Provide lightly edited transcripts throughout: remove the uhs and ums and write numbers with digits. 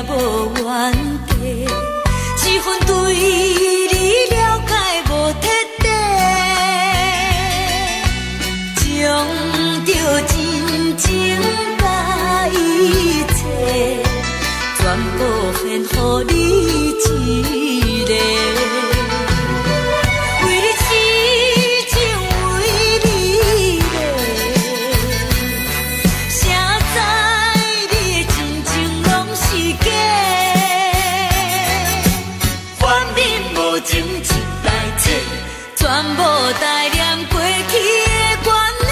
無原地，這份對你了解無徹底，將著真情佮一切，全部獻予你一个。為你痴情為你迷，誰知你的真情攏是假？反面無情一來切，全部代念過去的關係。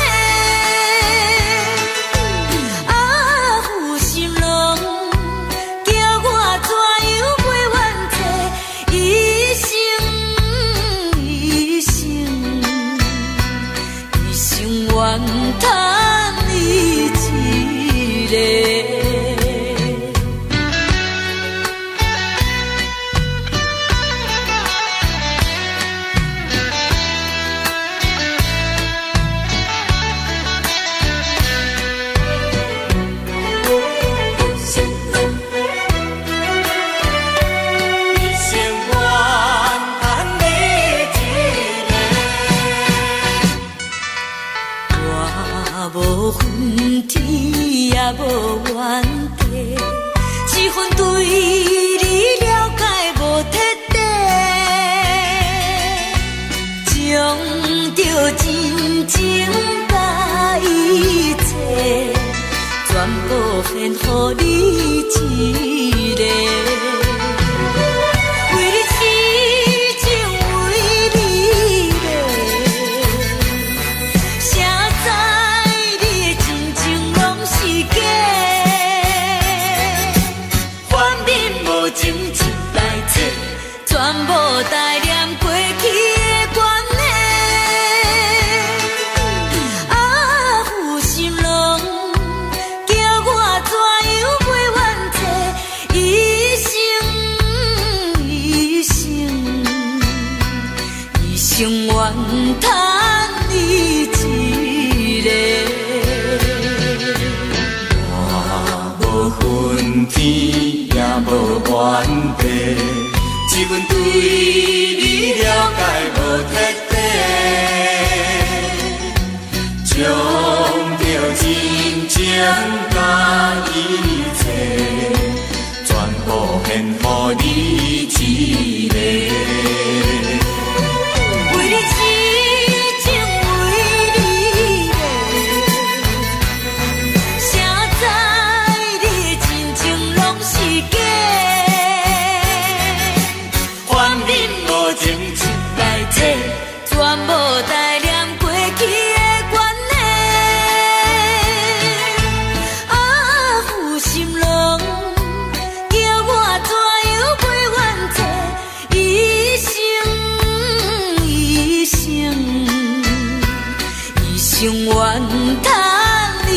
啊，負心郎，叫我怎樣袂怨嗟？一生一生，一生怨嘆你一個。一生怨嘆你一个。我無恨天也無怨地，這份對你了解無徹底，將著真情佮一切，全部獻予你一个。為你痴情為你迷，誰知你的真情攏是假？反面無情一來切，全部代念過去的關係。啊，負心郎，叫我怎樣袂怨嗟？一生一生，一生怨嘆你一个。我無恨天也無怨地，這份對你了解無徹底，將著真情佮一切，全部獻予你一個。為你痴情為你迷，誰知你的真情攏是假？反面無情一來切，全部代念過去的關係。啊，負心郎，叫我怎樣袂怨嗟？一生一生，一生怨嘆你。